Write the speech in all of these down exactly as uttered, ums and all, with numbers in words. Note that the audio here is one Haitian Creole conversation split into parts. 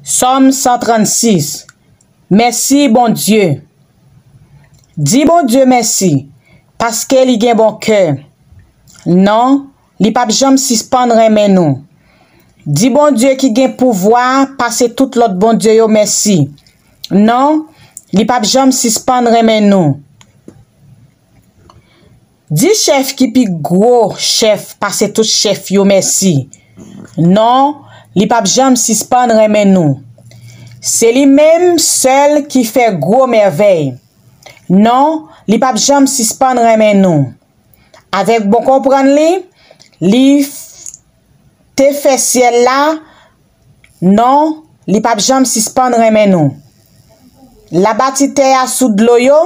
Sòm san trannsis. Mèsi, Bondye. Di Bondye mèsi, paske li gen bon kè. Non, li p ap janm sispann renmen nou. Di Bondye ki gen pouvwa pase tout lòt bondye yo mèsi. Non, li p ap janm sispann renmen nou. Di chèf ki pi gwo chèf pase tout chèf yo mèsi. Non, li p ap janm sispann renmen nou. Se li menm sèl ki fè gwo mèvèy. Non, li p ap janm sispann renmen nou. Avèk bon konprann li, li te fè syèl la. Non, li p ap janm sispann renmen nou. L a bati tè a sou dlo yo.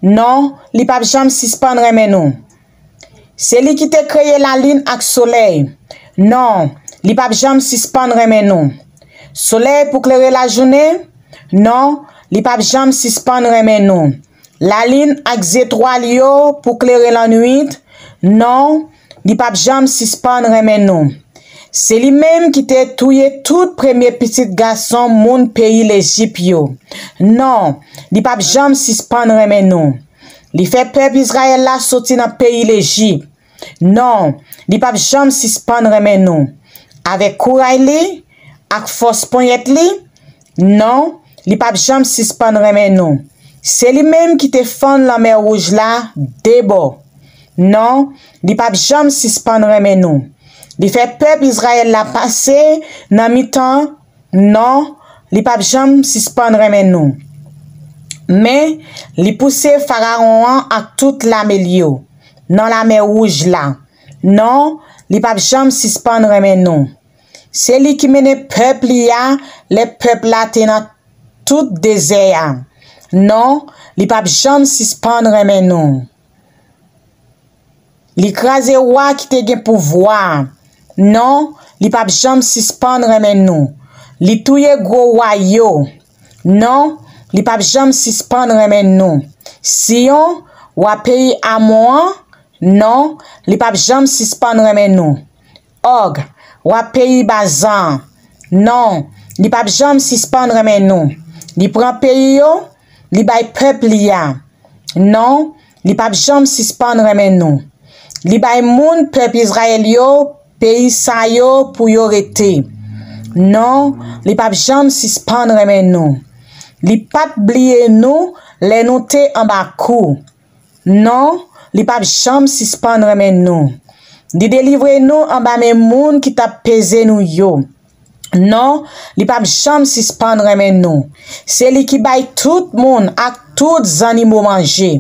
Non, li p ap janm sispann renmen nou. Se li ki te kreye lalin ak solèy. Non, li p ap janm sispann renmen nou. Solèy pou klere lajounen. Non, li p ap janm sispann renmen nou. Lalin ak zetwal yo pou klere lannwit. Non, li p ap janm sispann renmen nou. Se li menm ki te touye tout premye pitit gason moun peyi Lejip yo. Non, li p ap janm sispann renmen nou. Li fè pèp Izrayèl la soti nan peyi Lejip. Non, li p ap janm sispann renmen nou. Avèk kouray li ak fòs ponyèt li, non, li p ap janm sispann renmen nou. Se li menm ki te fann lanmè wouj la de bò. Non, li p ap janm sispann renmen nou. Li fè pèp Izrayèl la pase nan mitan. Non, li p ap janm sispann renmen nou. Men, li pouse Farawon an ak tout lame l yo nan lamè wouj la. Non, li p ap janm sispann renmen nou. Se li ki mennen pèp li a lè pèp la te nan tout dezè a. Non, li p ap janm sispann renmen nou. Li kraze wa ki te gen pouvwa a. Non, li p ap janm sispann renmen nou. Li touye gwo wa yo. Non, li p ap janm sispann renmen nou. Siyon, wa peyi Amon an, non, li p ap janm sispann renmen nou. Òg, wa peyi Bazan an, non, li p ap janm sispann renmen nou. Li pran peyi yo, li bay pèp li a. Non, li p ap janm sispann renmen nou. Li bay moun pèp Izrayèl yo peyi sa yo pou yo rete. Non, li p ap janm sispann renmen nou. Li pa t bliye nou lè nou te anba kou. Non, li p ap janm sispann renmen nou. Li delivre nou anba men moun ki t ap peze nou yo. Non, li p ap janm sispann renmen nou. Se li ki bay tout moun ak tout zannimo manje.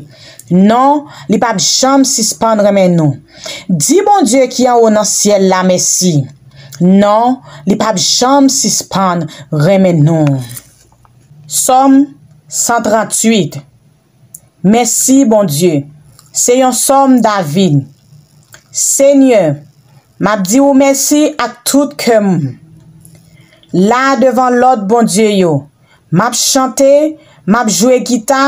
Non, li p ap janm sispann renmen nou. Di Bondye ki anwo nan syèl la mèsi. Non, li p ap janm sispann renmen nou. Sòm san tranntuit. Mèsi, Bondye. Se yon sòm David. Senyè, m ap di w mèsi ak tout kè m. La, devan lòt bondye yo, m ap chante, m ap jwe gita,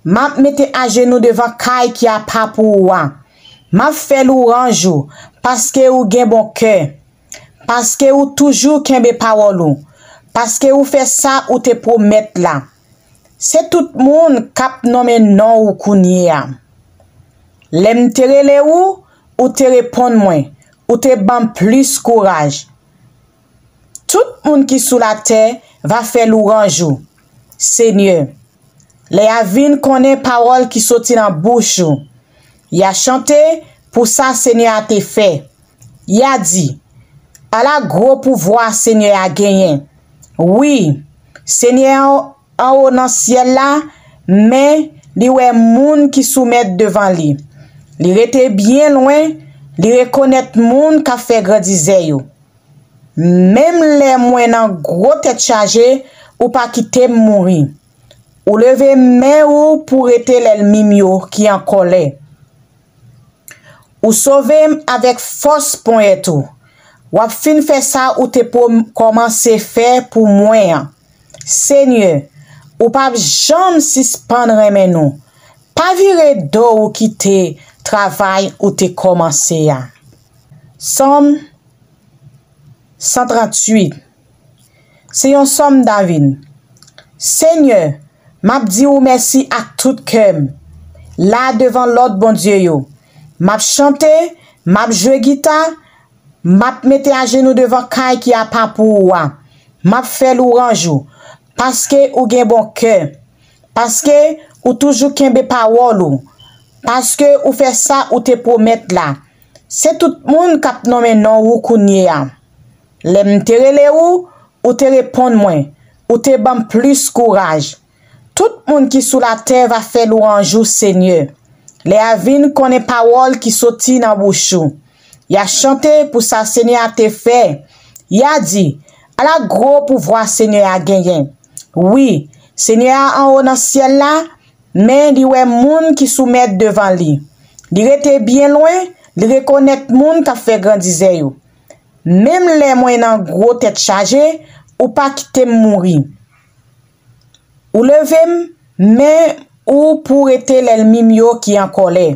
m ap mete ajenou devan kay ki apa pou ou a. M ap fè lwanj ou, paske ou gen bon kè, paske ou toujou kenbe pawòl ou, paske ou fè sa ou te pwomèt la. Se tout moun k ap nonmen non ou kounye a. Lè m te rele ou, ou te reponn mwen, ou te ban m plis kouraj. Tout moun ki sou latè va fè lwanj ou, Senyè. Lè y a vin konnen pawòl ki soti nan bouch ou, y a chante pou sa Senyè a te fè. Y a di, ala gwo pouvwa Senyè a genyen! Wi, Senyè an anwo nan syèl la, men li wè moun ki soumèt devan li. Li rete byen lwen, li rekonèt moun k ap fè grandizè yo. Menm lè mwen nan gwo tèt chaje, ou pa kite m mouri. Ou leve men ou pou rete lènmi m yo ki an kòlè. Ou sove m avèk fòs ponyèt ou. W ap fin fè sa ou te pwom- kòmanse fè pou mwen an. Senyè, ou p ap janm sispann renmen nou. Pa vire do ou kite travay ou te kòmanse a. Sòm san tranntuit. Se yon sòm David. Senyè, m ap di ou mèsi ak tout kè m, la devan lòt Bondye yo. M ap chante, m ap jwe gita, m ap mete ajenou devan kay ki apa pou ou a. M ap fè lwanj ou, paske ou gen bon kè, paske ou toujou kenbe pawòl ou, paske ou fè sa ou te pwomèt la. Se tout moun k ap nonmen non ou kounye a. Lè m te rele ou, ou te reponn mwen, ou te ban m plis kouraj. Tout moun ki sou latè va fè lwanj ou, Senyè, lè y a vin konnen pawòl ki soti nan bouch ou. Y a chante pou sa Senyè a te fè. Y a di, ala gwo pouvwa Senyè a genyen! Wi, Senyè a anwo nan syèl la, men li wè moun ki soumèt devan li. Li rete byen lwen, li rekonèt moun k ap fè grandizè yo. Menm lè mwen nan gwo tèt chaje, ou pa kite m mouri. Ou leve m, men ou pou rete lènmi m yo ki an kòlè.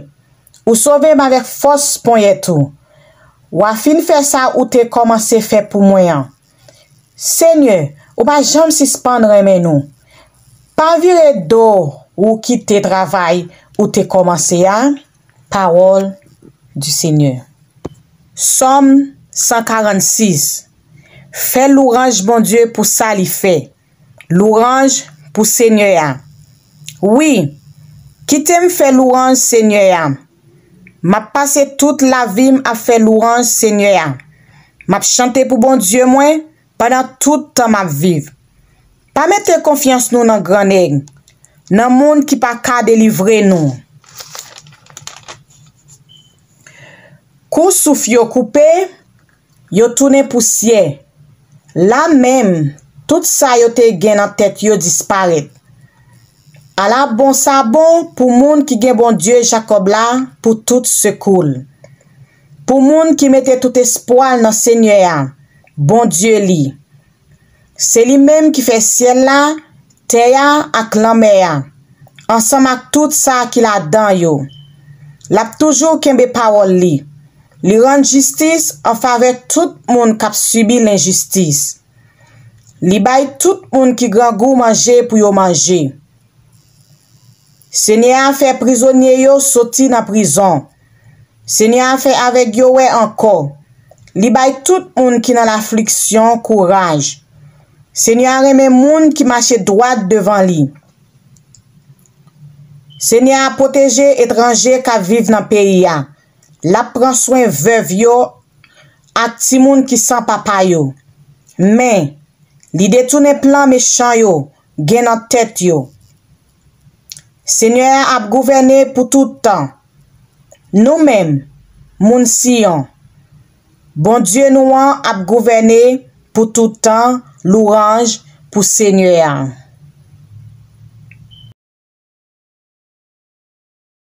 Ou sove m avèk fòs ponyèt ou. W a fin fè sa ou te kòmanse fè pou mwen an. Senyè, ou pa janm sispann renmen nou. Pa vire do ou kite travay ou te kòmanse a. Pawòl di Senyè. Sòm san karannsis. Fè lwanj Bondye pou sa li fè. Lwanj pou Senyè a. Wi, kite m fè lwanj Senyè a. M ap pase tout lavi m ap fè lwanj Senyè a. M ap chante pou Bondye mwen pandan tout tan m ap viv. Pa mete konfyans nou nan grannèg, nan moun ki pa ka delivre nou. Kou souf yo koupe, yo tounen pousyè. La menm, tout sa yo te gen nan tèt yo disparèt. Ala bon sa bon pou moun ki gen Bondye Jakòb la pou tout sekou l, pou moun ki mete tout espwa l nan Senyè a, Bondye li. Se li menm ki fè syèl la, tè a ak lanmè a, ansanm ak tout sa ki ladan yo. L ap toujou kenbe pawòl li. Li rann jistis an favè tout moun k ap sibi lenjistis. Li bay tout moun ki grangou manje pou yo manje. Senyè a fè prizonye yo soti nan prizon. Senyè a fè avèg yo wè ankò. Li bay tout moun ki nan lafliksyon kouraj. Senyè a renmen moun ki mache dwat devan li. Senyè a pwoteje etranje k ap viv nan peyi a. L ap pran swen vèv yo ak timoun ki san papa yo. Men, li detounen plan mechan yo gen nan tèt yo. Senyè a ap gouvène pou tout tan. Nou menm, moun Siyon, Bondye nou an ap gouvène pou tout tan. Lwanj pou Senyè a.